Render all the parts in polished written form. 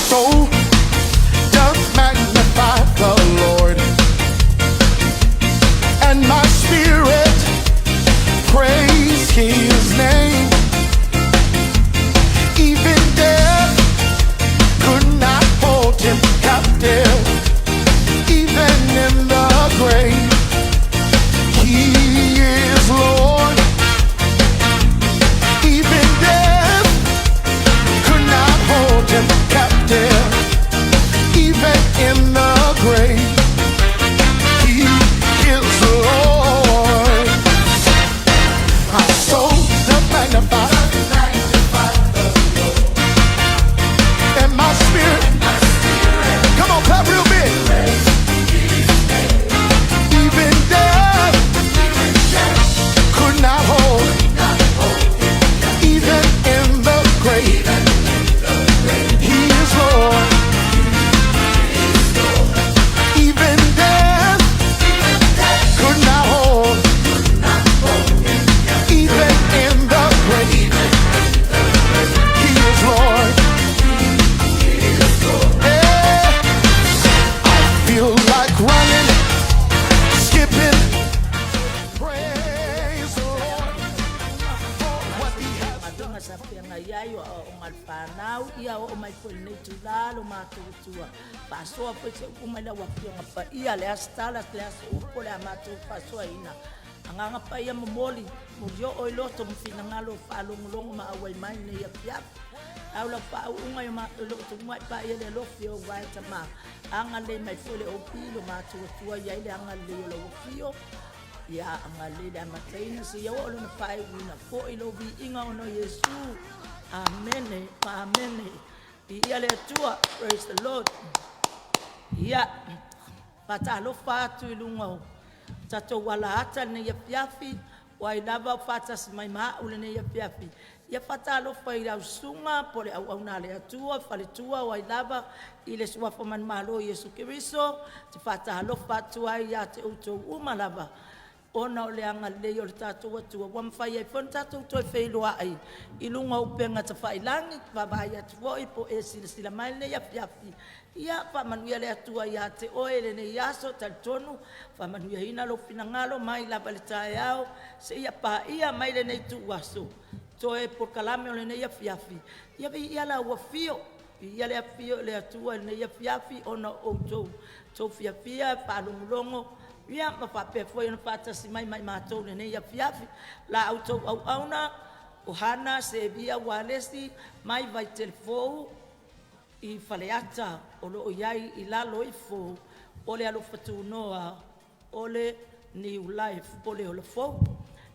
soul doth magnify the Lord, and my spirit praise his name. Even death could not hold him captive, even in the grave. He is Lord. Even death could not hold him captive, even in the grave. He is Lord. My soul doth magnify, and my spirit. Come on, clap real big. Even death could not hold, even in the grave. He is Lord. Even death could not hold, even in the grave. He is Lord. Yeah. I feel like running, skipping. Praise the Lord for what He has done. Galuega sa feagai ai o aoaoga a le fanau, ia oo mai foi i lenei itula lo matou Atua. Faasoa foi se upu mai lau Afioga Paia, le a se tala, le a se upu o le a matou faasoaina. Agaga Paia momoli, molioo i loto ma finagalo o faalogologo ma auai mai lenei afiafi. Au lau faauuga i o loo tumuai paia le alofi o au vae tama. Agalelei mai foi le OP lo matou Atua i ai le agalelei o lau afio. Ia agalelei le amataina seia oo lona faaiuina foi lou viiga ona o Iesu. Amene, amene. Viia le Atua. Praise the Lord. Ia, faatalofa atu i luga o tatou alaata lenei afiafi, o ai lava o faatasi mai ma au lenei afiafi. Ia faatalofa i lau susuga po o le auauna a le Atua, faletua, o ai lava i le suafa manumalo o Iesu Keriso, te faatalofa atu ai ia te outou uma lava, ona o le agalelei o le tatou Atua ua mafai ai foi ona tatou toe feiloai i luga o upega tafailagi. Vaavaai atu foi po o e silasila mai lenei afiafi, ia faamanuia le Atua ia te oe i lenei aso. Talitonu faamanuiaina lou finagalo mai lava i le taeao seia paia mai lenei ituaso toe polokalame o lenei afiafi. Ia viia lau afio, viia le afio o le Atua i lenei afiafi ona o outou tou fiafia faalogologo ia ma faapea foi ona faatasi mai ma i matou i lenei afiafi. La outou auauna o Hana Sevia Ualesi mai Vaitele Fou i Faleata o lo o i ai i lalo ifo o le alofa tunoa o le New Life po o le Ola Fou.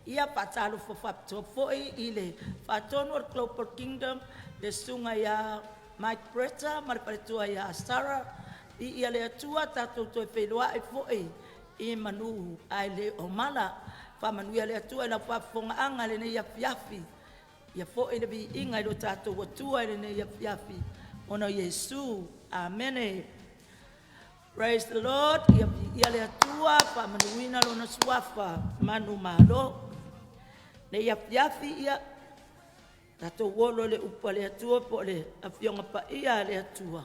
Ia faatalofa faapitoa foi i le faatonu o le Global Kingdom, le susuga ia Mike Bretta ma le faletua ia Sarah. Viia le Atua, tatou toe feiloai foi i manu ae le o mala. Faamanuia le Atua i lau faafofogaaga i lenei afiafi. Ia foi le viiga i lo tatou Atua i lenei afiafi ona o Iesu. Amene. Praise the Lord. Ia viia le Atua, faamanuina lona suafa manumalo. Nei afiafi ia tatou olo i le upu a le Atua po o le Afioga Paia a le Atua.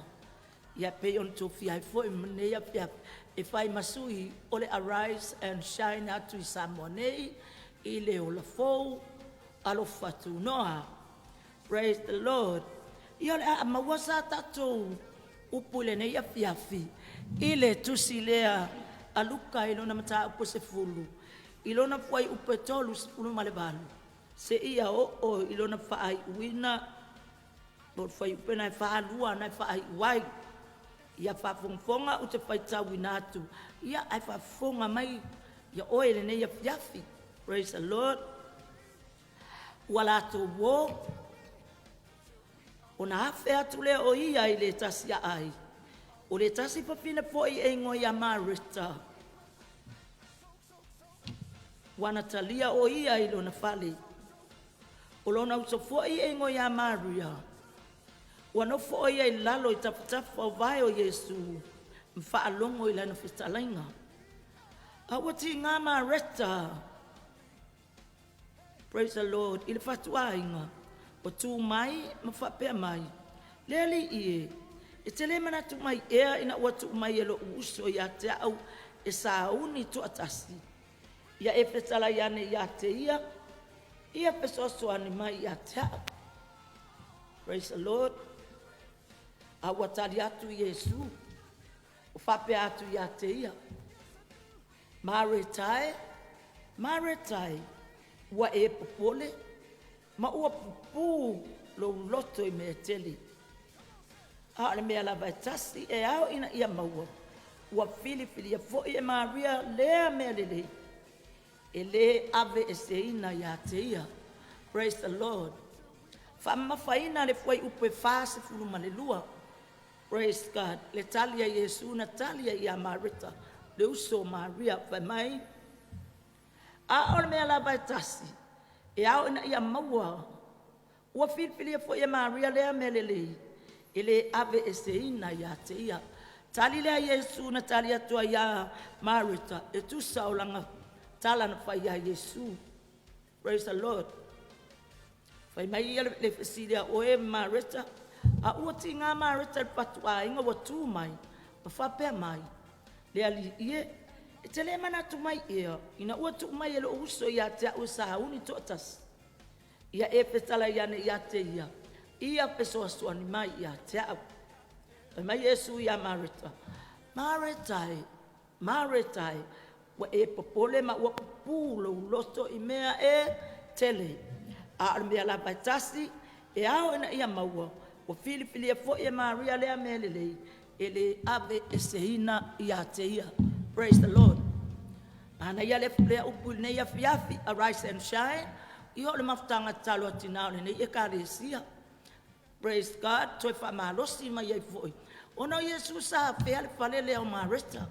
Ia pei ona tofia ai foi ma lenei afiafi e fai ma sui o le Arise and Shine atu i Samoa nei i le ola fou alofa tunoa. Praise the Lord. Ia o le a maua sa tatou upu i lenei afiafi i le tusi lea a Luka i lona mataupu e 10 i lona fuaiupu e 38 seia oo i lona faaiuina po o le fuaiupu lena e 42 na e faaiu ai. Ia faafogafoga ou te faitauina atu, ia ae faafofoga mai ia oe i lenei afiafi. Praise the Lord. Ua latou o, ona afe atu lea o ia i le tasi aai, o le tasi fafine foi e igoa ia Mareta, ua na talia o ia i lona fale. O lona uso foi e igoa ia Maria, ua nofo o ia i lalo i tafatafa o vae o Iesu ma faalogo i lana fetalaiga. A ua tiga Mareta, praise the Lord, i le fatuaiga, ua tu mai ma faapea mai, Le Alii e, E te le manatu mai ea ina ua tuu mai e lo'u uso ia te a'u e sauni toatasi? Ia e fetalai ane ia te ia, ia fesoasoani mai ia te a'u. Praise the Lord. A ua tali atu Iesu ua faapea atu ia te ia, Mareta e, Mareta e, ua e popole ma ua pupū lou loto i mea e tele, a o le mea lava e tasi e ao ina ia maua, ua filifilia foi e Maria lea mea lelei e lē aveeseina ia te ia. Praise the Lord. Faamamafaina le fuaiupu e 42. Praise God. Le tali a Iesu na tali ai ia Mareta, le uso a Maria, fai mai, a o le mea lava e tasi e ao ina ia maua, ua filifilia foi e Maria lea mea lelei e le aveeseina ia te ia. Tali lea a Iesu na tali atu ai ia Mareta e tusa o lana tala na fai ia Iesu. Praise the Lord. Fai mai ia le fesili a oe Mareta, a ua tiga Mareta i le fatuaiga ua tu mai ma faapea mai, Le Alii e, e te le manatu mai ea ina ua tuu mai e lou uso ia te au e sauni toatasi? Ia e fetalai ane ia te ia, ia fesoasoani mai ia te au. Fai mai Iesu ia Mareta, Mareta e, Mareta e, ua e popole ma ua pupū lou loto i mea e tele, a o le mea lava e tasi e ao ina ia maua, ua filifilia foi e Maria lea mea lelei e le aveeseina ia te ia. Praise the Lord. Manaia lea upu i lenei afiafi, arise and shine. Ia o le mafutaga tatalo a tina o lenei Ekalesia. Praise God. Toe faamalosi mai ai foi ona o Iesu sa afea le fale lea o Mareta.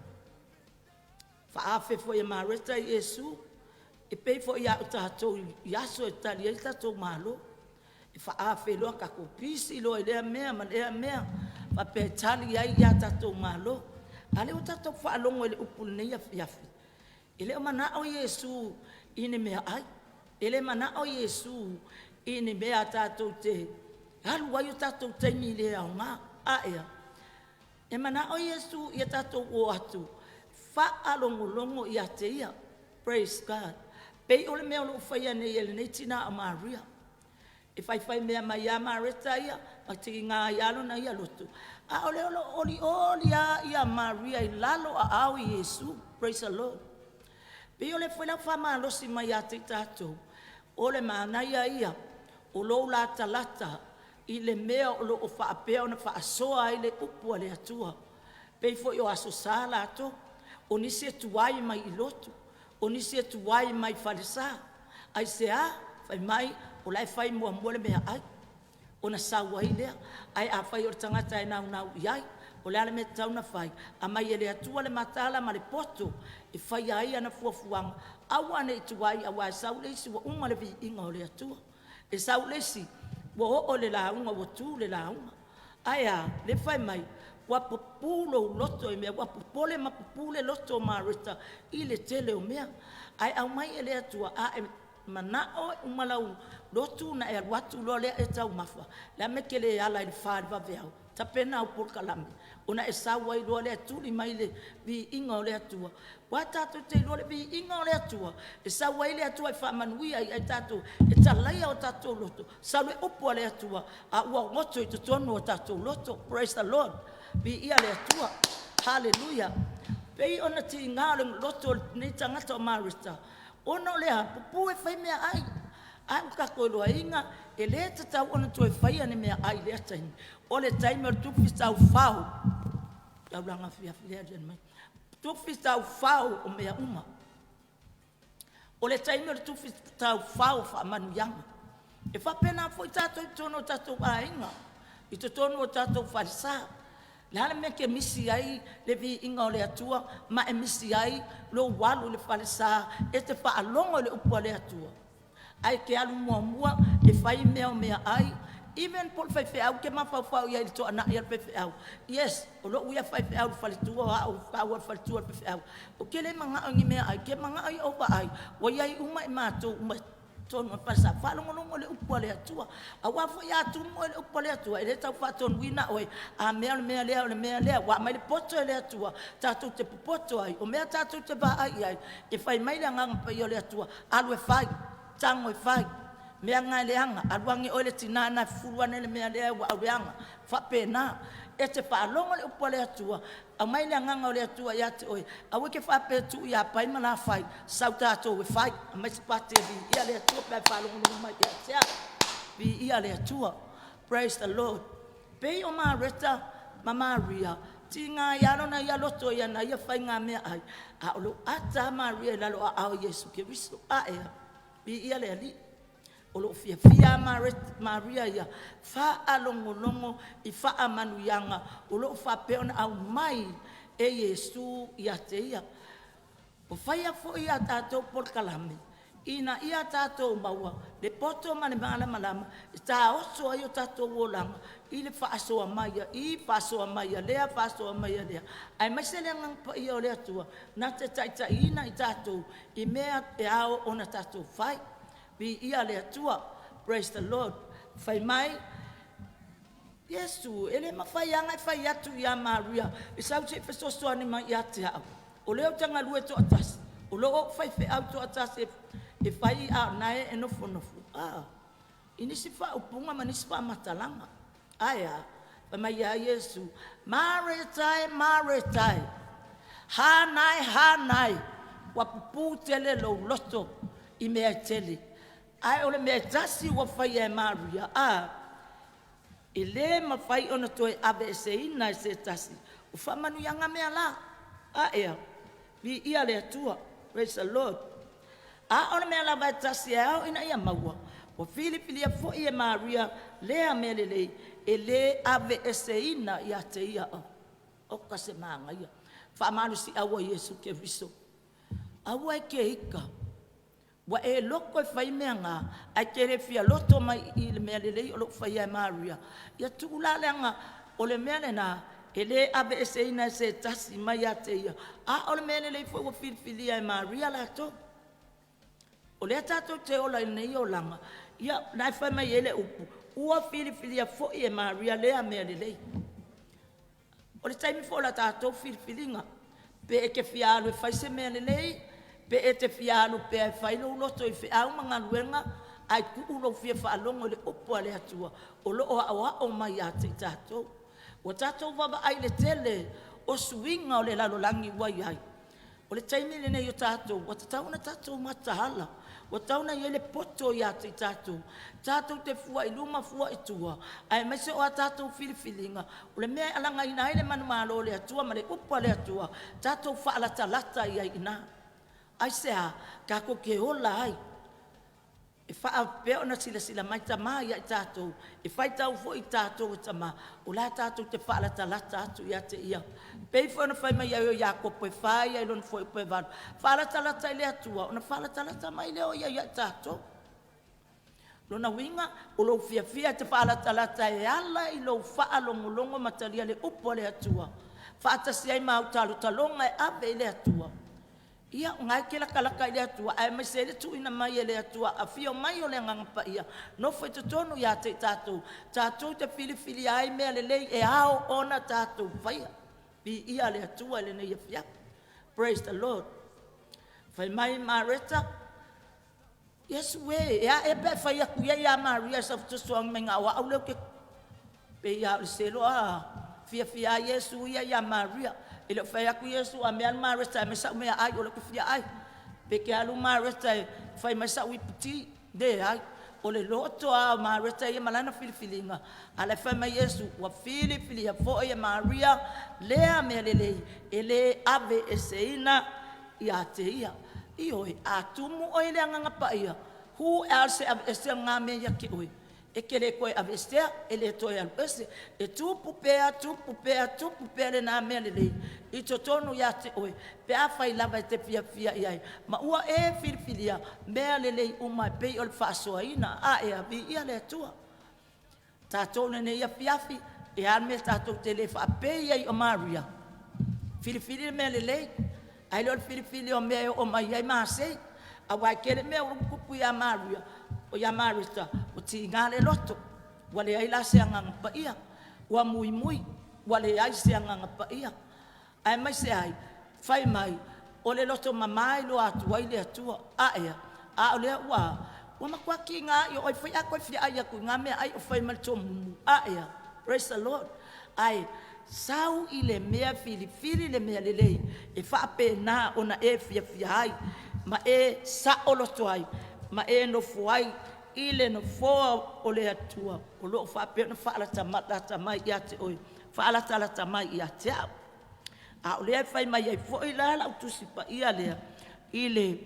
Faaafe foi e Mareta Iesu e pei foi ia tatou i aso e tali ai le tatou Malo. E faaafe loa tatou pisi loa i lea mea ma lea mea faapea e tali ai a tatou malo. A o lea ua tatou faalogo i le upu i lenei afiafi, e le o manao Iesu i ni meaai, e le manao Iesu i ni mea tatou te alu ai o tatou taimi le aoga. Ae a? E manao Iesu ia tatou o atu faalogologo ia te Ia. Praise God. Pei o le mea o lo o faia nei e lenei tina o Maria. E faifai mea mai lava Mareta ia ma tiga ai lava lona ia loto, a o lea o lo o olioli lava Maria i lalo o aao o Iesu. Praise the Lord. Pei o le foi la ua faamalosi mai ia te i tatou, o le manaia ia o lou latalata i le mea o lo o faapea ona faasoa ai le upu a le Atua. Pei foi o Aso Sa latou, o nisi e tuai mai i lotu, o nisi e tuai mai falesa. Aisea? Fai mai o la e fai muamua le meaai ona sau ai lea. Ae afai o le tagata e naunau i ai, o le a le mea e tatau ona fai? Aumai e le Atua le mataala ma le poto e faia ai ana fuafuaga, aua ne i tuai aua e sau le isi ua uma le viiga o le Atua. E sau le isi ua oo le lauga ua tu le lauga. Ae a? Lea e fai mai, ua pupu lou loto i mea, ua popole ma pupu le loto o Mareta i le tele o mea. Ae aumai e le Atua, a e manao e uma lau lotu ona e alu atu loa lea e taumafa. O le a le mea e te le ala ai i le 4 i le vaveao, tapena au polokalame ona e sau ai loa lea e tuli mai le viiga o le Atua. Aua tatou te iloa le viiga o le Atua e sau ai le Atua e faamanuia ia i tatou, e talaia o tatou loto, sau le upu a le Atua a ua goto i totonu o tatou loto. Praise the Lord. Viia le Atua. Haleluia. Pei ona tiga le loto o lenei tagata o Mareta ona o le a? Pupu e fai meaai. Ae ua tatou iloaina e le tatau ona toe faia ni meaai i lea taimi, o le taimi o le tufi taufao, taulaga afiafi lea aliali mai, tufi taufao o mea uma. O le taimi o le tufi taufao o faamanuiaga. E faapena foi tatou i totonu o tatou aiga, i totonu o tatou falesa. O le a le mea e te misi ai le viiga o le Atua ma e misi ai lou alu i le falesa e te faalogo i le upu a le Atua? Ae te alu muamua e fai mea o meaai, even po o le faifeau e te mafaufau i ai i le toanai a le faifeau. Yes, o lou ia faifeau i le faletua, o au o le faletua i le faifeau. Ou te le manao i ni meaai, ou te manao ia ou vaai ua i ai uma i matou uma. totonu o le falesa, faalogologo i le upu a le Atua. Aua foi a tumu oe i le upu a le Atua, e le tau faatonuina oe, a mea o le mea lea o le mea lea. Ua aumai le poto e le Atua tatou te popoto ai, o mea tatou te vaai i ai, e fai mai le Agaga Paia o le Atua, alu e fai, tago e fai, mea na e leaga, alu ane oe le tina lena e fufulu ane le mea lea ua leaga. E faapena. E te faalogo i le upu a le Atua, aumai le Agaga o le Atua ia te oe, aua e te faapea e tuu ia Pai ma Lafai, sau tatou e fai. Aumai se pati e viia le Atua pe a e faalogologo mai ia te au. Viia le Atua. Praise the Lord. E pei o Mareta ma Maria, tiga ai lava lona ia loto i ana ia faigameaai, a o lo o ata lava Maria i lalo o aao o Iesu Keriso. Ae a? Viia le Alii. O lo o fiafia lava Maria ia faalogologo i faamanuiaga o lo o faapea ona aumai e Iesu ia te ia. Ua faia foi a tatou polokalame ina ia tatou maua le poto ma le malamalama e taoso ai o tatou olaga i le faasoa mai a i, faasoa mai a lea, faasoa mai a lea, aemaise le Agaga Paia o le Atua na te taitaiina i tatou i mea e ao ona tatou fai. Viia le Atua. Praise the Lord. Fai mai Iesu, e le mafai lava ona e fai atu ia Maria e sau se i fesoasoani mai ia te au, o lea ou te galue toatasi, o lou faifeau toatasi e fai a o lena e nofonofo. A, i nisi faaupuga ma nisi faamatalaga. Ae a? Fai mai a Iesu, Mareta e Mareta e, Hana e Hana e, ua pupu tele lou loto i mea e tele, ae o le mea e tasi ua faia e Maria, a, e le mafai ona toe aveeseina e se tasi. O faamanuiaga mea la. Ae a? Viia le Atua. Praise the Lord. A o le mea lava e tasi e ao ina ia maua, ua filifilia foi e Maria lea mea lelei e le aveeseina ia te ia. Oka se manaia. Faamalosiau a Iesu Keriso, aua e te ita ua e loto e fai mea na ae te le fia loto mai i i i le mea lelei o lo o faia e Maria. Ia tuu la leaga o le mea lena e le aveeseina e se tasi mai ia te ia, a o le mea lelei foi ua filifilia e Maria latou. O lea tatou te ola i lenei olaga, ia lena e fai mai ai le upu, ua filifilia foi e Maria lea mea lelei. O le taimi foi o le tatou filifiliga, pe e te fia alu e fai se mea lelei, pe e te fia alu pea e fai lou loto i feau ma galuega ae tuu lou fia faalogo i le upu a le Atua o lo o aoao mai ia te i tatou. Ua tatou vaavaai i le tele o suiga o le lalolagi ua i ai, o le taimi lenei o tatou ua tatau ona tatou mataala, ua tatau ona i ai le poto ia te i tatou tatou te fua i luma fua i tua aemaise o a tatou filifiliga. O le mea e alagaina ai le manumalo o le Atua ma le upu a le Atua, tatou faalatalata i ai i ina. Aisea? Tatou te ola ai. E faapea ona silasila mai Tama ia i tatou, e faitau foi i tatou e Tama o la tatou te faalatalata atu ia te Ia. E pei foi ona fai mai ai o Iakopo e 4 ia i lona fuaiupu e 8, faalatalata i le Atua ona faalatalata mai lea o Ia ia i tatou. Lona uiga o lou fiafia e te faalatalata e ala i lou faalogologo ma talia le upu a le Atua faatasi ai ma au talotaloga e ave i le Atua. Ia o lena e te latalata i le Atua aemaise ai le tuuina mai e le Atua, afio mai o le Agaga Paia nofo i totonu ia te i tatou, tatou te filifilia ai mea lelei e ao ona tatou faia. Viia le Atua i lenei afiafi. Praise the Lord. Fai mai Mareta, Iesu e, e a ea pe a e fai atu ia ia Maria e sau e fesoasoani mai na o au lea ou te pei lava o le selo a fiafia lava Iesu ia ia Maria. E le o fai atu Iesu a mea alu Mareta e aumai sau meaai o lea ou te fia ai. Pe te alu Mareta e fai mai sau iputi, leai. O le loto lava o Mareta ia ma lana filifiliga a o la e fai mai Iesu, ua filifilia foi e Maria lea mea lelei e le aveeseina ia te ia. Ioe, a tumu oe i le Agaga Paia, who else e aveesea lena mea ia te oe? E te le toe aveesea, e le toe alu ese, e tupu pea, tupu pea, tupu pea lena mea lelei i totonu ia te oe pe afai lava e te fiafia i ai ma ua e filifilia mea lelei uma e pei o le faasoaina. Ae a? Viia le Atua. Tatou i lenei afiafi, e a le mea tatou te le faapei ai o Maria? Filifili le mea lelei ae le o le filifili o mea e oo mai ai masei. Aua e tele mea ua tutupu ia Maria. O ia Mareta, ua tiga le loto, ua leai la se Agaga Paia, ua muimui, ua leai se Agaga Paia. Aemaise ai fai mai o le loto mama e iloa atu ai le Atua. Aea, a o lea ua ua matua tiga o ai foi a toe fia ai atu i na meaai o fai ma le tomumu. Aea, praise the Lord. Ae sau i le mea filifili le mea lelei e faapena ona e fiafia ai ma e saoloto ai ma e nofo ai i le nofoa o le Atua o lo o faapea ona faalatalata mai ia te oe, faalatalata mai ia te au. A o lea e fai mai ai foi la lau Tusi Paia lea i le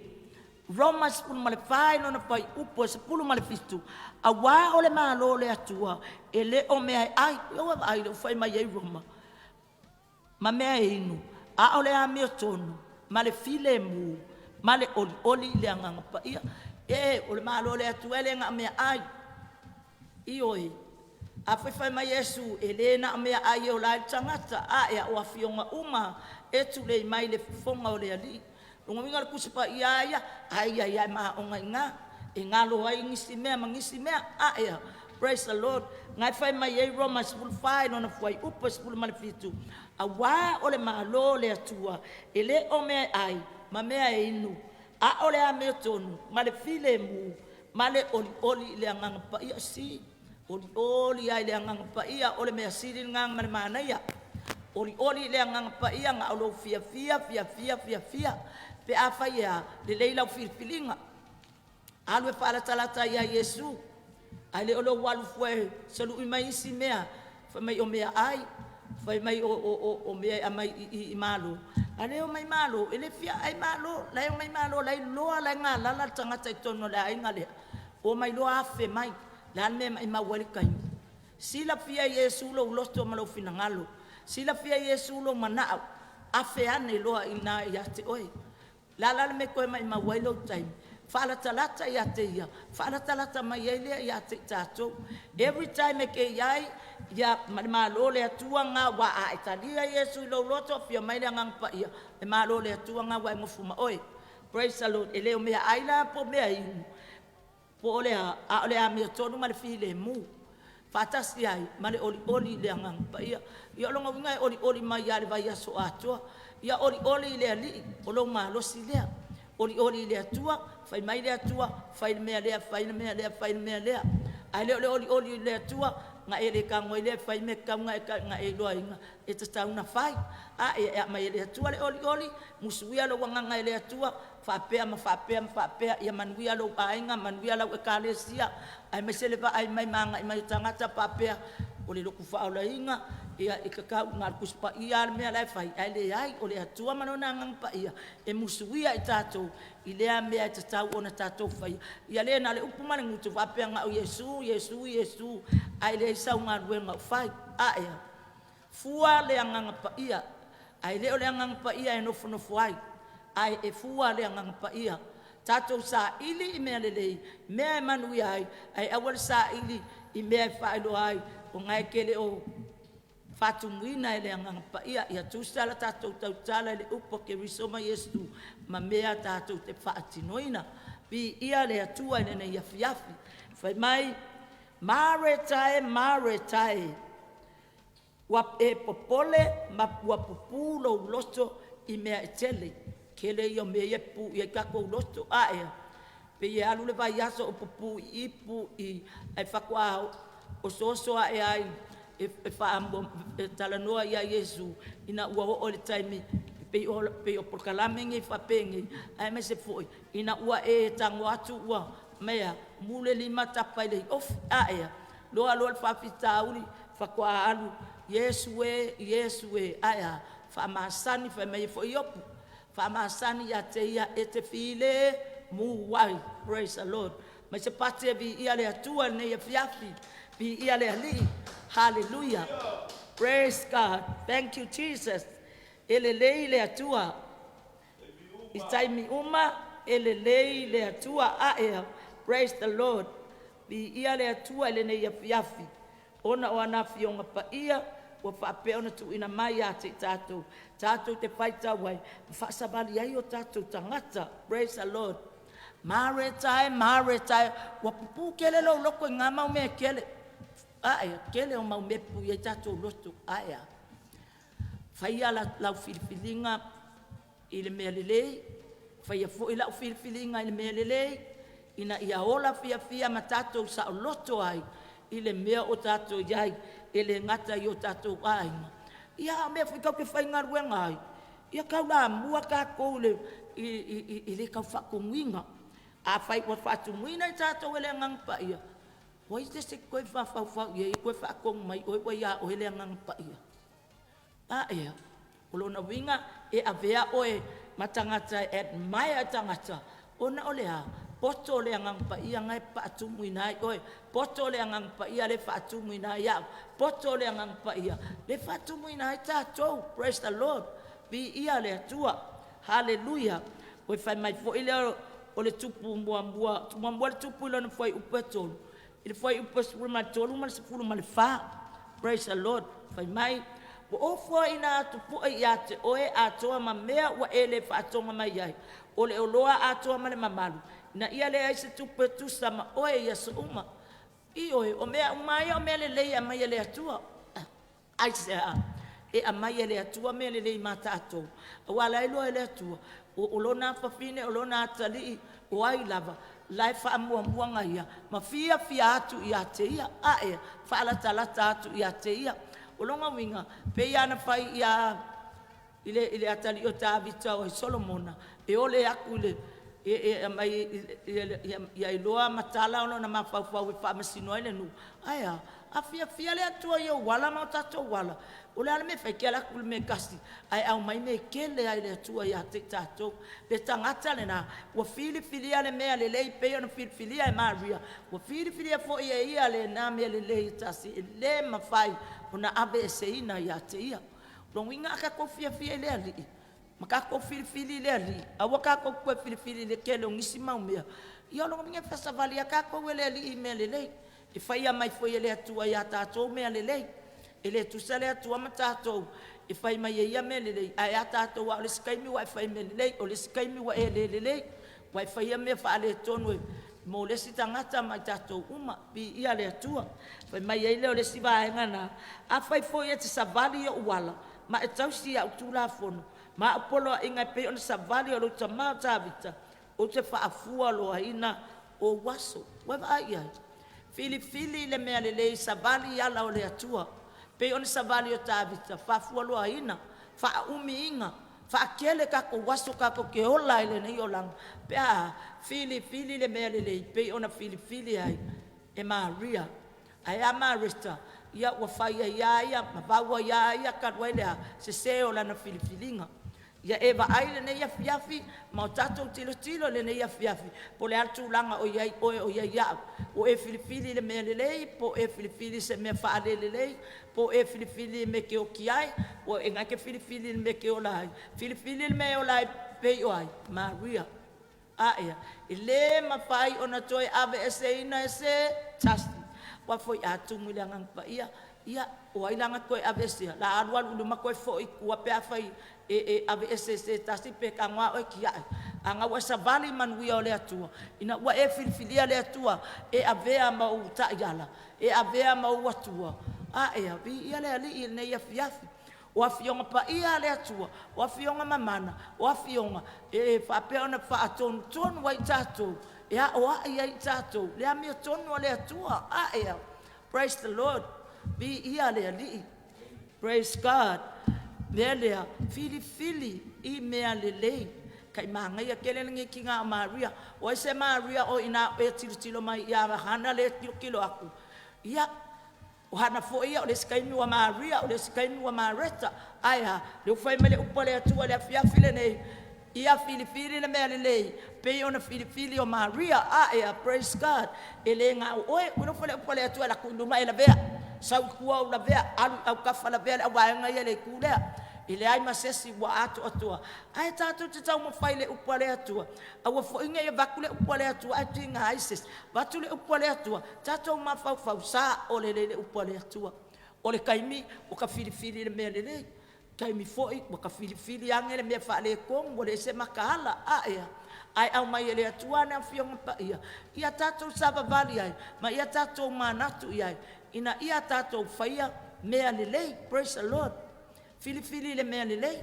Roma 14 i lona fuaiupu e 17, aua o le Malo o le Atua e le o mea e ai. Ia ua vaai o lea ua fai mai ai Roma ma mea e inu, a o le amiotonu ma le filemu ma le olioli i le Agaga Paia. E, o le Malo o le Atua e le na o meaai, ioe, a foi e fai mai Iesu, e le na o meaai e ola ai le tagata, ae o afioga uma e tulei mai le fofoga o le Alii. O lona uiga o le Tusi Paia lava ia, ai ai lava ma aoga i ina e galo ai nisi mea ma nisi mea. Ae a? Praise the Lord. Na e fai mai ai Roma 14 i lona fuaiupu e 17, aua o le Malo o le Atua e le o mea e ai ma mea e inu, a o le amiotonu ma le filemu ma le olioli i le Agaga Paia. See, olioli lava i le Agaga Paia, o le mea sili lena ma le manaia. Olioli i le Agaga Paia na o lou fiafia, fiafia, fiafia pe afai e a lelei lau filifiliga, alu e faalatalata ia Iesu ae le o lou alu fua e salu'i mai isi mea fai mai o meaai, fai mai o mea e aumai i i Malo. A o lea e omai Malo e le fia ai Malo, la e omai Malo la e iloa la e galala le tagata i totonu o le aiga lea, omai loa afe mai. Le a le mea e maimau ai le taimi? Silafia e Iesu lou loto ma lou finagalo, silafia e Iesu lou manao, afe ane loa i ina ia te oe. Le a la le mea e toe maimau ai lou taimi? Faalatalata ia te Ia, faalatalata mai ai lea ia te i tatou. Every time e te i ai ia ma le Malo o le Atua lena, aua a e talia Iesu i lou loto afio mai le Agaga Paia, le Malo o le Atua lena ua e nofo ma oe. Praise the Lord. E le o meaai la po o meainu po o le a, a o le amiotonu ma le filemu faatasi ai ma le olioli i le Agaga Paia. Ia o lona uiga e olioli mai lava i le vaiaso atoa. Ia olioli i le Alii, o lou malosi lea. Olioli i le Atua, fai mai le Atua, fai le mea lea, fai le mea lea, fai le mea lea. Ae le o le olioli i le Atua ona e le tago ai lea e fai mea e tatau ona e iloaina e tatau ona fai. Ae aumai e le Atua le olioli, musuia lou agaga e le Atua faapea ma faapea ma faapea, ia manuia lou aiga, manuia lau ekalesia, aemaise le vaai mai ma agai mai o tagata faapea o le lotu faaolaina ia e tatau na o le Tusi Paia lava le mea la e fai, ae leai o le Atua ma Lona Agaga Paia e musuia i tatou i lea mea e tatau ona tatou faia. Ia le na o le upu ma le gutu faapea na o Iesu, Iesu, Iesu ae leai sau galuega o fai. Ae a? Fua le Agaga Paia, ae le o le Agaga Paia e nofonofo ai, ae e fua le Agaga Paia. Tatou saili i mea lelei, mea e manuia ai, ae aua le saili i mea e faailoa ai o lena e te le o faatumuina e le Agaga Paia. Ia tusa la tatou tautala i le upu a Keriso ma Iesu ma mea tatou te faatinoina. Viia le Atua i lenei afiafi. Fai mai, Mareta e Mareta e, ua e popole ma ua pupu lou loto i mea e tele. Tele ia o mea ia e pupu i ai tatou loto. Ae a? Pei e alu le vaiaso o pupu i i pupu i i, ae faatoa osooso ae lava e talanoa ia Iesu ina ua oo i le taimi pei o polokalame nei faapenei, aemaise foi ina ua e tago atu ua mea, mule lima tapa i le iofi. Ae a? Loa loa le faafitauli faatoa alu, Iesu e, Iesu e. Ae a? Faamasani fai mai foi Iopu, faamasani ia te Ia e te filemu ai. Praise the Lord. Mai se pati e viia le Atua i lenei afiafi. Viia le Alii. Haleluia. Praise God. Thank you Jesus. E lelei le Atua i taimi uma, e lelei le Atua. Ae praise the Lord. Viia le Atua i lenei afiafi ona o ana afioga paia ua faapea ona tuuina mai ia te i tatou, tatou te faitau ai ma faasavali ai o tatou tagata. Praise the Lord. Mareta e, Mareta e, ua pupū tele lou loto i na mau mea e tele. Ae, tele o mau mea e pupuu ai tatou loto. Ae a? Faia lau filifiliga i le mea lelei, faia foi lau filifiliga i le mea lelei, ina ia ola fiafia ma tatou saoloto ai i le mea o tatou i ai, e le gata i o tatou aiga, ia a o mea foi tatou te faigaluega ai, ia taulamua tatou i le tau faatonuina. Afai ua faatonuina i tatou e le Agaga Paia, o ai se isi e te toe mafaufau i ai e toe faatonu mai oe ua ia oe le Agaga Paia? Ae a? O lona uiga e avea oe ma tagata e admire e tagata ona o le a? Poto le Agaga Paia na e faatumuina ai oe, poto le Agaga Paia lea e faatumuina ai au, poto le Agaga Paia lea e faatumuina ai tatou. Praise the Lord. Viia le Atua. Haleluia. Toe fai mai foi lea o le Tupu muamua, muamua le Tupu i lona fuaiupu e 3 i le fuaiupu e 13 ma le 14. Praise the Lord. Fai mai, ua ou foaiina atu foi ia te oe Atoa ma mea ua e le faatoga mai ai, o le oloa atoa ma le mamalu, ina ia leai se tupe tusa ma oe i aso uma. Ioe, o mea uma lava ia o mea lelei e aumai e le Atua. Aisea? E aumai e le Atua mea lelei ma tatou, aua o la e iloa e le Atua o lona afafine, o lona atalii, o ai lava, o la e faamuamua ona ia ma fiafia atu ia te ia, ae faalatalata atu ia te ia. O lona uiga, pei lava ona fai ia i le atalii o Tavita o Solomona e ole atu i le e aumai ia iloa matala lona mafaufau e faamasino ai le nuu. Ae a? A fiafia le Atua i ou ala ma o tatou ala, o le a le mea e fai? E te alu atu i le mea e tasi ae aumai mea e tele lava e le Atua ia te i tatou. Le tagata lena ua filifilia le mea lelei pei ona filifilia e Maria, ua filifilia foi e ia lena mea lelei e tasi e le mafai ona aveeseina ia te ia. O lona uiga a tatou fiafia i le Alii ma tatou filifili i le Alii, aua tatou te toe filifili i le tele o nisi mau mea, ia o lona uiga e faasavali lava tatou e le Alii i mea lelei. E faia mai foi e le Atua ia tatou mea lelei. E le tutusa le Atua ma tatou, e fai mai e ia mea lelei, ae a tatou lava, o le isi taimi ua e fai mea lelei, o le isi taimi ua e le lelei, ua e faia mea faaletonu mo le isi tagata ma i tatou uma. Viia le Atua. Fai mai ai lea o le isi vaega lena, afai foi e te savali i ou ala ma e tausi i au tulafono ma au poloaiga e pei ona savali ai lou tama o Tavita, ou te faafualoaina ou aso. Ua e vaai i ai? Filifili le mea lelei, savali i ala o le Atua pei ona savali o Tavita, faafualoaina, faaumiina, faatele tatou aso tatou te ola ai i lenei olaga pe a filifili le mea lelei pei ona filifili ai e Maria. Ae a Mareta? Ia ua fai ai lava ia ma vau ai lava ia talu ai le a? Sese o lana filifiliga. Ia e vaai i lenei afiafi ma o tatou tilotilo i lenei afiafi po o le a le tulaga o i ai oe o i ai au. Ua e filifili i le mea lelei po ua e filifili i se mea faale-lelei, po ua e filifili i le mea e te oti ai, po o ena e te filifili i le mea e te ola ai. Filifili le mea e ola ai pei o ai? Maria. Ae a? E le mafai ona toe aveeseina e se tasi. Aua foi a tumu i le Agaga Paia, ia o ai la na te toe aveesea? O le a alualu i luma toe foi i tua pe afai e aveese e se tasi pe tago a oe tiai. A na ua e savali i manuia o le Atua, ina ua e filifilia le Atua e avea ma ou taiala, e avea ma ou Atua, ae a, viia le Alii i lenei afiafi. O Afioga Paia a le Atua, o Afioga mamana, o Afioga e faapea ona faatonutonu ai i tatou, e aoai ai i tatou le amiotonu a le Atua. Ae a. Praise the Lord. Viia le Alii. Praise God. O le mea lea, filifili i mea lelei. Tai manaia tele lenei tina o Maria. O ai se Maria o i ina o e tilotilo mai ia Hana lea e tilotilo atu? Ia, o Hana foi ia o le isi taimi ua Maria, o le isi taimi ua Mareta. Ae a? Lea ua fai mai le upu a le Atua i le afiafi lenei, ia filifili le mea lelei pei ona filifili o Maria. Ae a? Praise God. E le na o oe. Ua iloa foi le upu a le Atua e alu atu i luma e lavea, sau i tua ou lavea, alu i autafa lavea le auvaega ia i le itu lea. E leai ma se isi ua atoatoa. Ae tatou te taumafai i le upu a le Atua, aua foi nei avatu le upu a le Atua ae tiga ai se isi. Avatu le upu a le Atua, tatou mafaufau, sao lelei le upu a le Atua. O le taimi ua ta filifili i le mea lelei, taimi foi ua ta filifili ane le mea faaletonu ua leai se mataala. Ae a? Ae aumai e le Atua ana Afioga Paia ia tatou savavali ai ma ia tatou manatu i ai ina ia tatou faia mea lelei. Praise the Lord. Filifili i le mea lelei.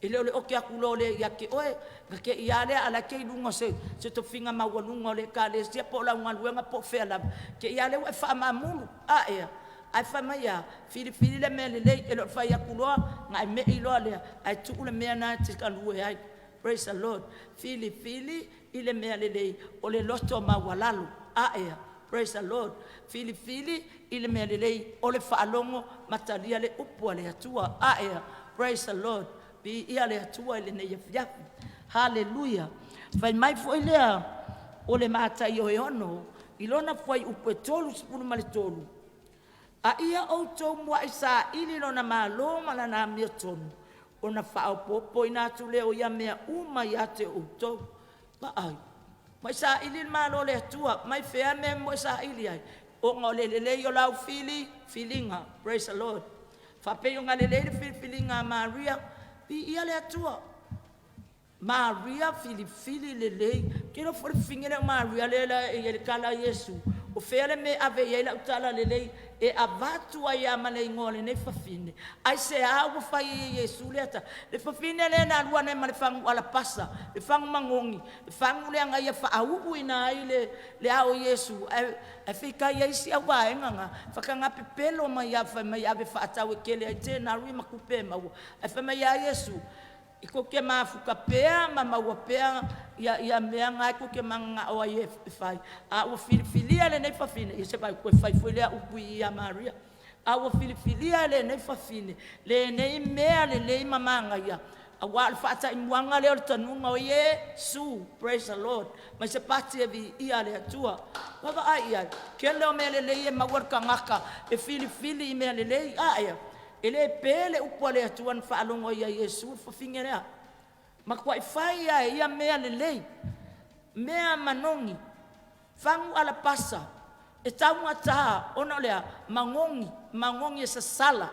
E le o le oki atu loa lea ia te oe, na te i lava lea a o la e te i luga o se tofiga maualuga o le ekalesia po o lau galuega po o fea lava, te i lava lea ua e faamaamulu. A ea? Ae fai mai e a? Filifili le mea lelei. E le o le fai atu loa ona e me'i loa lea ae tuu le mea lena e te galue ai. Praise the Lord. Filifili i le mea lelei o le loto maualalo. A ea? Praise the Lord. Filifili i le mea lelei o le faalogo ma talia le upu a le Atua. A ea? Praise the Lord. Viia le Atua i lenei afiafi. Haleluia. Fai mai foi lea o le Mataio e 6 i lona fuaiupu e 33, A ia outou muai saili lona malo ma lana amiotonu, ona faaopoopoina atu lea o ia mea uma ia te outou. Vaai, muai saili le Malo o le Atua. Mai fea mea e muai saili ai? Ona o le lelei o lau filifiliga. Praise the Lord. Faapei ona lelei le filifiliga a Maria, viia le Atua. Maria filifili lelei. Ou te iloa foi le fafine lea o Maria lea e i ai le tala a Iesu, o fea le mea e ave i ai lau talalelei e avatu ai lava ma le igoa o lenei fafine? Aisea ua fai ai e Iesu lea tala? Le fafine lea na alu ane ma le fagu alapasa, le fagu magogi, le fagu lea na ia faauuina ai le ao o Iesu, ae feitai ai isi au vaega na, faataga pepelo mai lava fai mai e ave e faatau e tele ai tenari ma tupe e maua. Ae fai mai a Iesu, e tou te mafuta pea ma maua pea ia mea na e tou te mananao ai e fai, a ua filifilia e lenei fafine, ia se vaai atu toe fai foi lea upu i i ia Maria, a ua filifilia e lenei fafine lenei mea lelei ma manaia, aua o le faataimuaga lea o le tanuga o Iesu. Praise the Lord. Mai se pati e viia le Atua. Ua vaai i ai, tele o mea lelei e maua le tagata e filifili i mea lelei. A ea? E le pe le upu a le Atua na faalogo ai ia Iesu le fafine lea. Matuai fai lava e ia mea lelei, mea manogi, fagu alapasa, e taugata ona o le a? Magogi, magogi e sasala.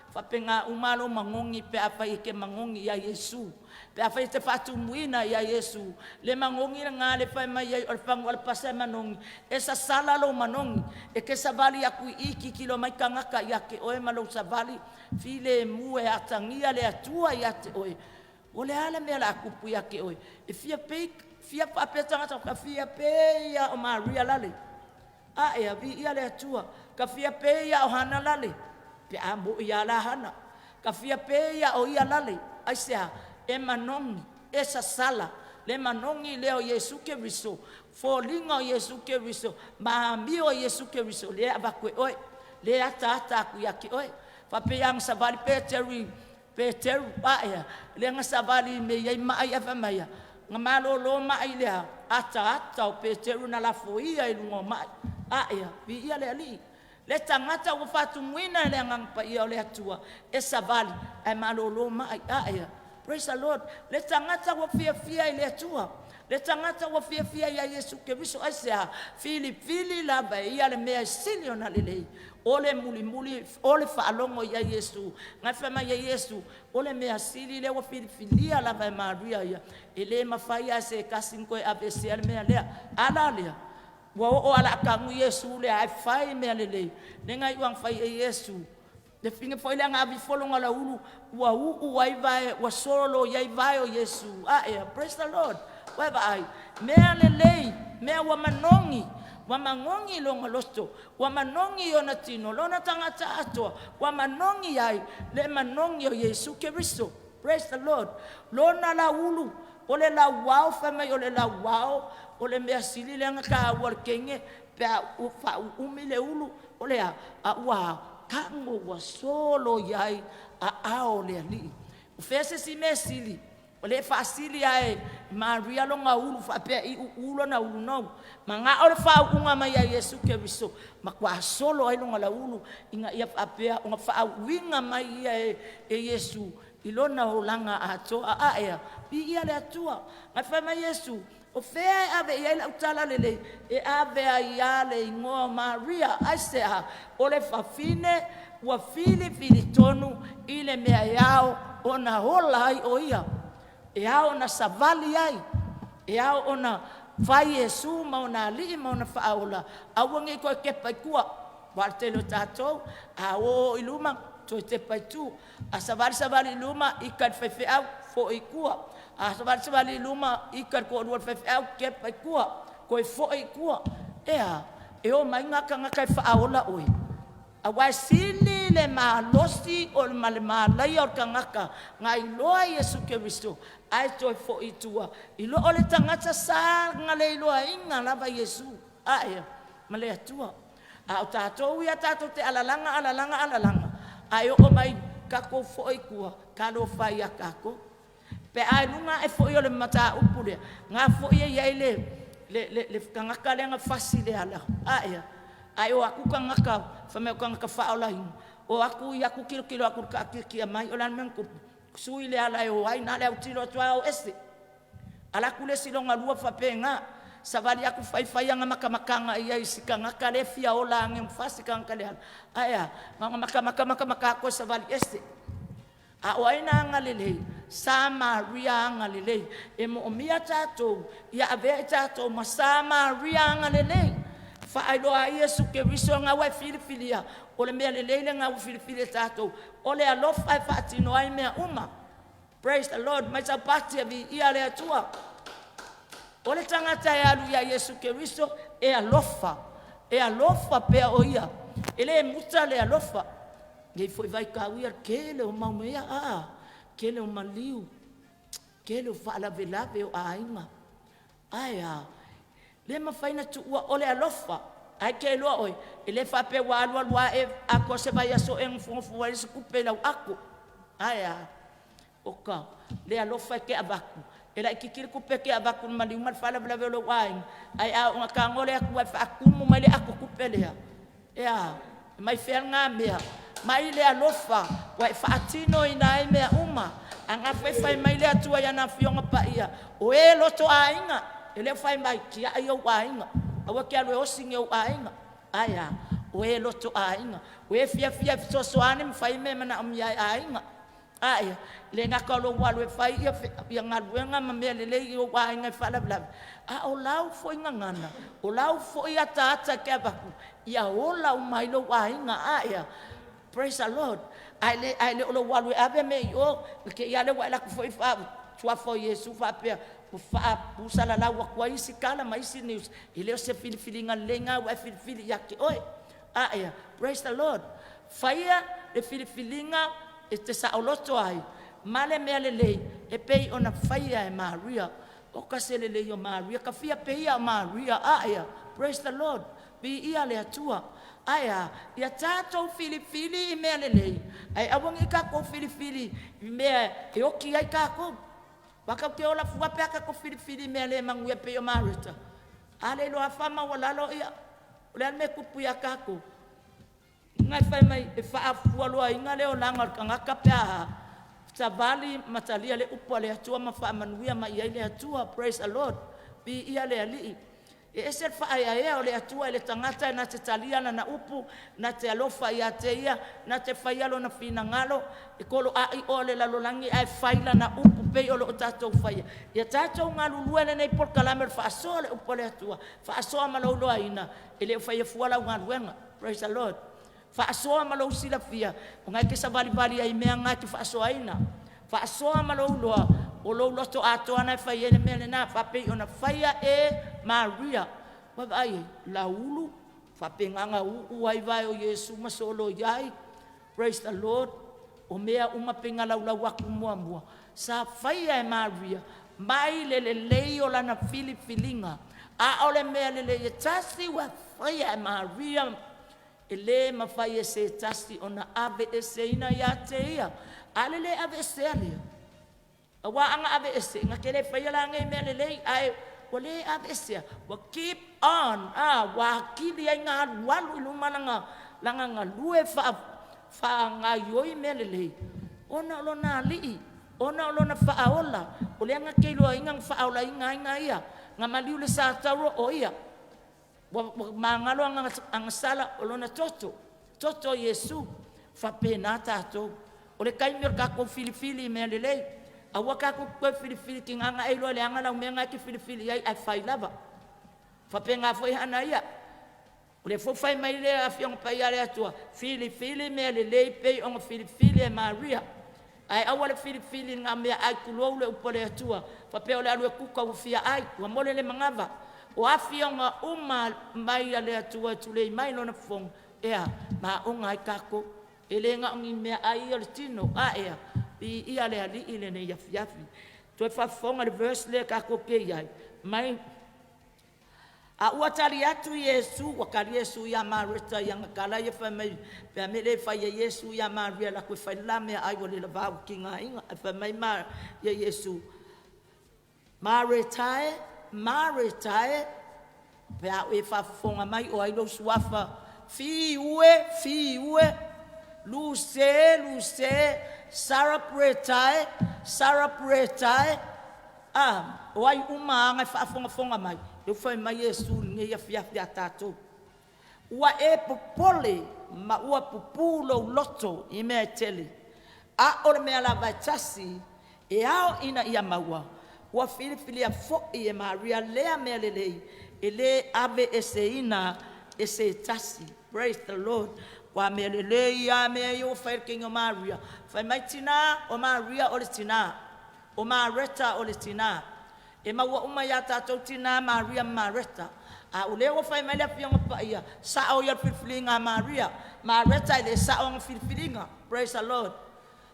E faapena uma lou magogi pe afai e te magogi ia Iesu. Pe afai e te faatumuina ia Iesu, le magogi lena le fai mai ai o le fagu alapasa e manogi, e sasala lou manogi. E te savali atu i i, tilotilo mai tagata ia te oe ma lou savali filemu e atagia le Atua ia te oe. O le a le mea o le a tupu ia te oe? E fia pei, fia faapea tagata, ta fia pei lava o Maria lale. A ea, viia le Atua, ta fia pei lava o Hana lale, pe a mo'i lava la Hana. Ta fia pei lava o ia lale. Aisea? E manogi, e sasala le manogi lea o Iesu Keriso, foliga o Iesu Keriso ma amio a Iesu Keriso lea e avatu e oe, lea e ataata atu ia te oe. Faapei lava ona savali Peteru i Peteru, a ea, lea na savali mei ai mai ae fai mai a, na malolo mai i le a? Ataata o Peteru na lafoia i luga o mai. A ea, viia le Alii. Le tagata ua faatumuina e le Agaga Paia o le Atua e savali ae malolo mai. A ea, praise the Lord. Le tagata ua fiafia i le Atua, le tagata ua fiafia ia Iesu Keriso, aisea? Filifili lava e ia le mea e sili ona lelei, o le mulimuli o le faalogo ia Iesu. Na fai mai ai Iesu, o le mea sili lea ua filifilia lava e Maria ia, e le mafai lava e se tasi ona toe aveesea le mea lea. A la lea, ua oo lava o le a tanu Iesu lea ae fai mea lelei. Lea na iu lava ina fai e Iesu le fafine foi lea na ave ifo lona lauulu ua uu ai vae, ua soloia ai vae o Iesu. A ea, praise the Lord. Ua e vaai, mea lelei, mea ua manogi, ua manogi lona loto, ua manogi ona tino, lona tagata atoa, ua manogi ai le manogi o Iesu Keriso. Praise the Lord. Lona lauulu, o le lauao, fai mai o le lauao o le mea sili lea ona taua i le teine pe a faauumi le ulu, o le a? A ua tago ua soloia ai aao o le Alii. O fea se isi mea sili? O lea e faasili lava e Maria lona ulu faapea i uu lona ulu. No. Manao le faauuga mai ia Iesu Keriso, matua solo ai lona lauulu ina ia faapea ona faauuina mai ia e Iesu i lona olaga atoa. A ea, viia le Atua. Ae fai mai Iesu, o fea e ave i ai lau talalelei? E ave ai lava le igoa o Maria. Aisea? O le fafine ua filifili tonu i le mea e ao ona ola ai o ia, e ao ona savali ai. E ao ona fai Iesu ma ona Alii ma ona Faaola, aua ne i toe tepa i tua. Aua o le tele o tatou, a o o i luma, toe tepa i tua. A savali savali i luma, ita i le faifeau, foi i tua. A savali savali i luma, ita i le toalua o le faifeau, tepa i tua, toe foi i tua. E a? E omai na tagata e faaola oe? Aua e sili le malosi ma le malaia o le tagata na iloa Iesu Keriso ae toe foi i tua i lo le tagata sa na le iloaina lava Iesu ae ma le Atua. A o tatou ia tatou te alalaga alalaga alalaga, ae oo mai tatou foi i tua, talofa e ia tatou. Pe a i luga ae foi o le mataupu lea, na foi e i ai le tagata lea na fasi i le ala, ae a? O atu tagata fai mai o tagata faaolaina, o atu ia tilotilo atu i le taatiatia mai, o le a le mea na tupu? Sui le ala e o ai, na o le autilo atu lava o ese. Alu atu le isi lona lua faapena, savali atu fai fai ana matamataga i ai i si tagata lea e fia ola ane fasi le tagata i le ala, ae a? Na ona matamata matamata atu toe savali ese. A o ai na agalelei? Samaria agalelei. E moomia tatou ia avea i tatou ma Samaria agalelei, faailoa ai Iesu Keriso lena ua e filifilia. O le mea lelei lena ua filifili e tatou, o le alofa e faatino ai mea uma. Praise the Lord. Mai Saupati, viia le Atua. O le tagata e alu ia Iesu Keriso e alofa, e alofa pea o ia, e le muta le alofa. Nei foi vaitau ia tele o mau mea, a tele o maliu, tele o faalavelave o aiga. Ae a? Le mafai ona tuua, o le alofa. Ae te iloa oe, e le faapea ua alu alu lava e atoa se vaiaso o e nofonofo ai se tupe i lau ato. Ae a? Oka le alofa e te avatu, e laitiiti le tupe e te avatu i le maliu ma le faalavelave o lou aiga, ae a oo ina tago le Atua e faatumu mai le atotupe lea, e a? Mai fea lena mea? Mai le alofa ua e faatinoina ai mea uma. A na foi e fai mai le Atua i ana Afioga Paia, o e lotoaiga, e le o fai mai tiai ou aiga, aua e te alu e osi ni ou aiga. Ae a? O e lotoaiga, o e fiafia e fesoasoani ma fai mea e manaomia e aiga. Ae le gata o lou alu e fai ia galuega ma mea lelei i ou aiga e faalavelave, a o lau foi gagana, o lau foi ataata e te avatu, ia ola uma ai lou aiga. Ae praise the Lord. Ae le o lou alu e ave mea i o, ne i te i lea ua e alu atu foi suafa o Iesu faapea ua faapusalalau atu ai isi tala ma isi news, e le o se filifiliga lelei lena ua e filifili ia te oe. Ae praise the Lord. Faia le filifiliga e te saoloto ai ma le mea lelei e pei ona faia e Maria. Oka se lelei o Maria, tafia pea o Maria. Ae praise the Lord. Viia le Atua. Ae a? Ia tatou filifili i mea lelei, ae aua ne i tatou filifili i mea e oti ai tatou. Aua tatou te ola fua pe a tatou filifili i mea le manuia pei o Mareta. A le iloa faamaualalo ia, o le a le mea e tupu ia tatou? Na fai mai e faafualoaina le olaga o le tagata pe a savali ma talia le upu a le Atua ma faamanuia mai ai le Atua. Praise the Lord. Viia le Alii. E ese le faaeaea o le Atua i le tagata na te talia lana upu, na te alofa ia te ia, na te faia lona finagalo, e toloai oa le lalolagi ae fai lana upu pei o lo o tatou faia. Ia tatou galulue lenei polokalame o le faasoa o le upu a le Atua, faasoa ma lou iloaina, e le o faia fua lau galuega. Praise the Lord. Faasoa ma lou silafia, o na e te savalivali ai i mea na e te faasoaina. Faasoa ma lou iloa, o lou loto atoa na e fai ai le mea lena, faapei ona faia e Maria. Ua vaai i ai, lauulu, faapena ona uu ai vae o Iesu ma soloia ai. Praise the Lord. O mea uma pei ona laulau atu muamua, sa faia e Maria mai le lelei o lana filifiliga. A o le mea lelei e tasi ua faia e Maria, e le mafai e se tasi ona aveeseina ia te ia. A le le aveesea lea, aua ana aveese, na te le faia la nei mea lelei, ae ua le aveesea, ua keep on, a, ua atili ai ona alualu i luma lana, lana galue faagaoioi mea lelei, ona o lona Alii, ona o lona Faaola, o lea na te iloaina na faaolaina ai na ia, na maliu i le satauro o ia, ua magalo agasala o lona toto, toto o Iesu. E faapena tatou. O le taimi o le tatou filifili i mea lelei. Aua tatou te toe filifili tiga na e iloa leaga lau mea na e te filifili ai ae fai lava. Faapena foi Hana ia. O lea foi fai mai le Afioga Paia a le Atua, filifili mea lelei pei ona filifili e Maria. Ae aua le filifili na o meaai tulou le upu a le Atua, faapea o le alu e kuka ua fia ai, ua mole le manava. O afioga uma mai a le Atua e tulei mai Lona fofoga, e a? Maona ai tatou. E le na o ni meaai ia o le tino, a ea? Viia le Alii i lenei afiafi. Toe faafofoga i le verse lea tatou te i ai, mai a ua tali atu Iesu, ua tali Iesu ia Mareta i ana tala ia fai mai, pe a mea e le fai ai Iesu ia Maria e alu atu e fai le la meaai ua le lava ua tigaina. Ae fai mai ia Iesu, Mareta e, Mareta e, pe a o e faafofoga mai o ai lou suafa? Fiu e, Fiu e, Luse Luse, Sara Preta e, Sara Preta e. A, o ai uma lava na e faafogafoga mai, lea ua fai mai Iesu i lenei afiafi ia tatou, ua e popole ma ua pupu lou loto i mea e tele, a o le mea lava e tasi e ao ina ia maua, ua filifilia foi e Maria lea mea lelei e le aveeseina e se tasi. Praise the Lord. Ua mea lelei lava mea ia ua fai e le teine o Maria. Fai mai tina, o Maria o le tina, o Mareta o le tina. E maua uma ia tatou tina Maria ma Mareta. A o lea ua fai mai le Afioga Paia, sao ia o le filifiliga a Maria. Mareta e le sao ana filifiliga. Praise the Lord.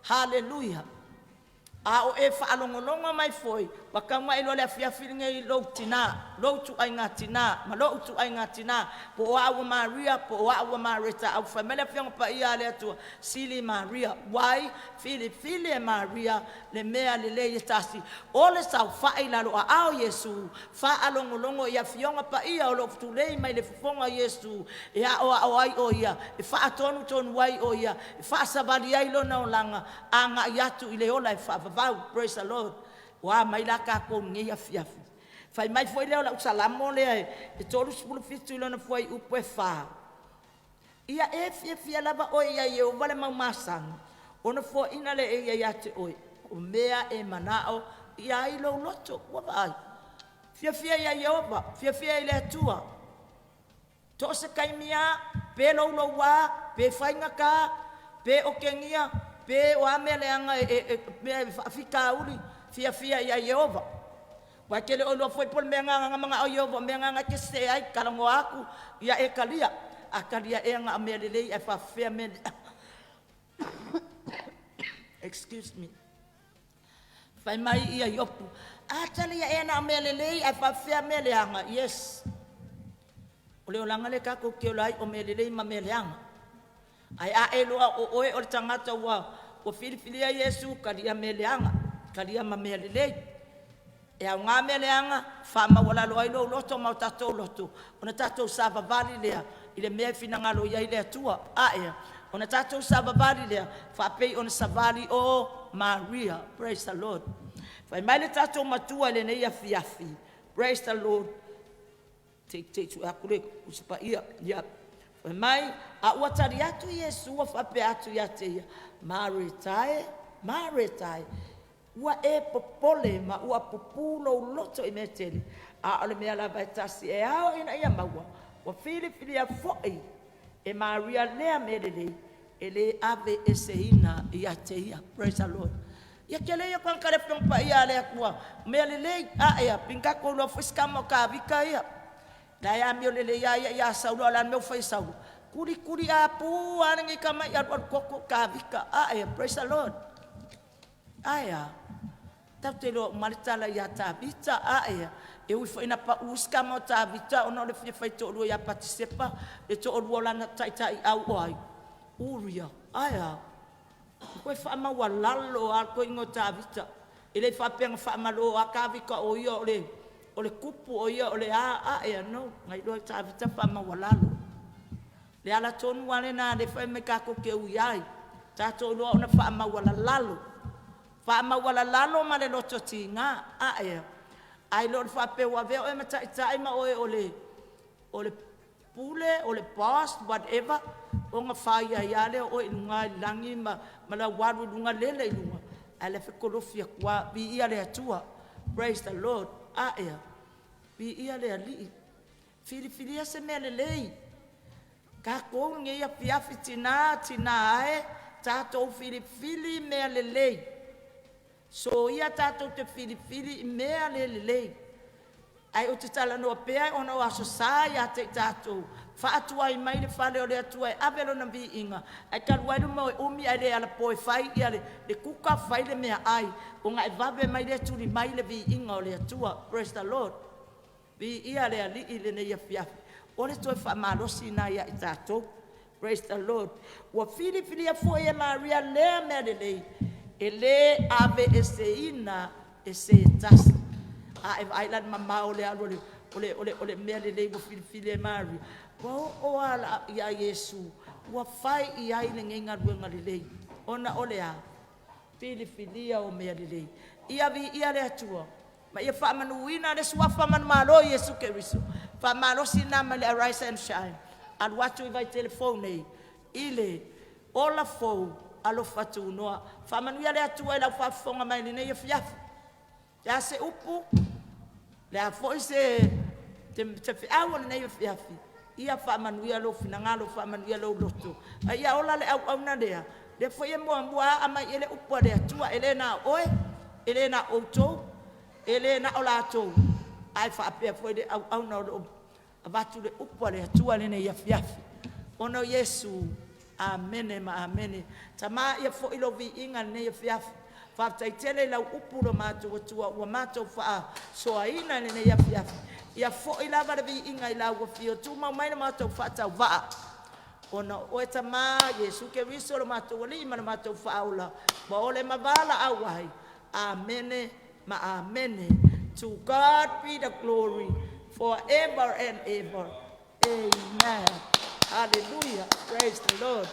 Hallelujah. A o e faalogologo mai foi, ua tatau ona e iloa i le afiafi lenei lou tina, lou ituaiga tina ma lou ituaiga tina, po o au o Maria po o au o Mareta. Ae ua fai mai le Afioga Paia a le Atua, sili Maria. Why? Filifili e Maria le mea lelei e tasi. O le saofai i lalo aao o Iesu, faalogologo i Afioga Paia o lo o tulei mai le fofoga o Iesu e aoao ai o Ia, e faatonutonu ai o Ia, e faasavali ai lona olaga agai atu i le ola e faavavau. Praise the Lord. Ua a mai la tatou i lenei afiafi? Fai mai foi lea o lau Salamo lea e 37 i lona fuaiupu e 4, ia e fiafia lava oe ia Ieova le maumasaga, ona foaina lea e ia ia te oe o mea e manao i ai lou loto. Ua vaai? Fiafia ia Ieova, fiafia i le Atua. To'o se taimi a, pe louloua, pe faigata, pe otegia, pe o a mea leaga e mea e faafitauli, fiafia ia Ieova. Aua e te le o iloa foi po o le mea lena na manao Ieova o mea na e te sese ai, talanoa atu ia e talia. A talia ea na o mea lelei ae faafefea mea excuse me. Fai mai ia Iopu, a talia ea na o mea lelei ae faafefea mea leaga? Yes. O le olaga lea tatou te ola ai o mea lelei ma mea leaga. Ae a e iloa o oe o le tagata ua filifilia Iesu, talia mea leaga, talia ma mea lelei. E aoga mea leaga, faamaualalo ai lou loto ma o tatou loto, ona tatou savavali lea i le mea e finagalo i ai le Atua. A ea? Ona tatou savavali lea faapei ona savali o Maria. Praise the Lord. Fai mai le tatou Matua i lenei afiafi, praise the Lord, se i sue atu le Tusi Paia. Ia, fai mai, a ua tali atu Iesu ua faapea atu ia te ia, Mareta e, Mareta e, ua e popole ma ua pupu lou loto i mea e tele, a o le mea lava e tasi e ao ina ia maua, ua filifilia foi e Maria lea mea lelei e le aveeseina ia te ia. Praise the Lord. Ia tele ia o tagata le Afioga Paia a le Atua, mea lelei a ea, pei ona tatou iloa foi si tama o Tavita ia, la e amio lelei lava ia ia Saulo, a o le a le mea ua fai e Saulo? Tuli tuli apu lava lenei tama i alualu koko Tavita. A ea? Praise the Lord. Ae a? Tatou te iloa uma lava le tala ia Tavita. A ea? E ui foi ina pau si tama o Tavita ona o le fia faitoalua ia Patisepa, le toalua o lana taitaiau o ai? Uria. Ae a? Toe faamaualalo lava le toeaina o Tavita. E le faapea na faamalo lava Tavita o ia o le tupu, o ia o le a, a ea? No. Na iloa e Tavita le faamaualalo. Le ala tonu lava lena lea e fai mai tatou te ui ai, tatou iloa ona faamaualalalo, faamaualalalo ma le loto tiga. A ea? Ae le o le faapea ua avea oe ma taitai ma oe o le pule, o le boss, whatever, ona fai ai lava lea o oe i luga i le lagi ma lau alu i luga lele i luga. Ae la fekolofi atu lava, viia le Atua. Praise the Lord. A ea, viia le Alii. Filifilia se mea lelei. Tatou lenei afiafi, tina, tina e, tatou filifili mea lelei. Soia tatou te filifili i mea le lelei. Ae ou te talanoa pea ona o Aso Sa ia te i tatou, faatuai mai le fale o le Atua e ave Lona viiga, ae talu ai le moe umi ae le alapo e fai ia le kuka, fai le meaai, ona e vave mai lea tuli mai le viiga o le Atua. Praise the Lord. Viia le Alii i lenei afiafi. O le toe faamalosi lena ia i tatou. Praise the Lord. Ua filifilia foi e Maria lea mea lelei e le aveeseina e se tasi. A e vaai la i le mamao o le alu o le mea lelei ua filifili e Maria? Ua oo lava ia Iesu ua fai i ai lenei galuega lelei. Ona o le a? Filifilia o mea lelei. Ia viia le Atua ma ia faamanuina le Suafa manumalo o Iesu Keriso. Faamalosi lena mai le Arise and Shine, alu atu i Vaitele Fou nei i le ola fou, alofa tunoa. Faamanuia le Atua i lau faafofoga mai i lenei afiafi. Le a se upu, le a foi se feau o lenei afiafi, ia faamanuia lou finagalo, faamanuia lou loto, a ia ola le auauna lea, lea foi e muamua aa mai i ai le upu a le Atua, e le na o oe, e le na o outou, e le na o latou, ae faapea foi le auauna o lo o avatu le upu a le Atua i lenei afiafi. Ona o Iesu, amene ma amene. Tama ia foi lou viiga i lenei afiafi. Faafetai tele i lau upu lo matou Atua ua matou faasoaina i lenei afiafi. Ia foi lava le viiga i lau afio, tumau mai le matou faatauvaa, ona o oe Tama Iesu Keriso lo matou Alii ma le matou Faaola, ua ole ma valaau ai. Amene ma amene. To God be the glory forever and ever. Amen. Hallelujah. Praise the Lord.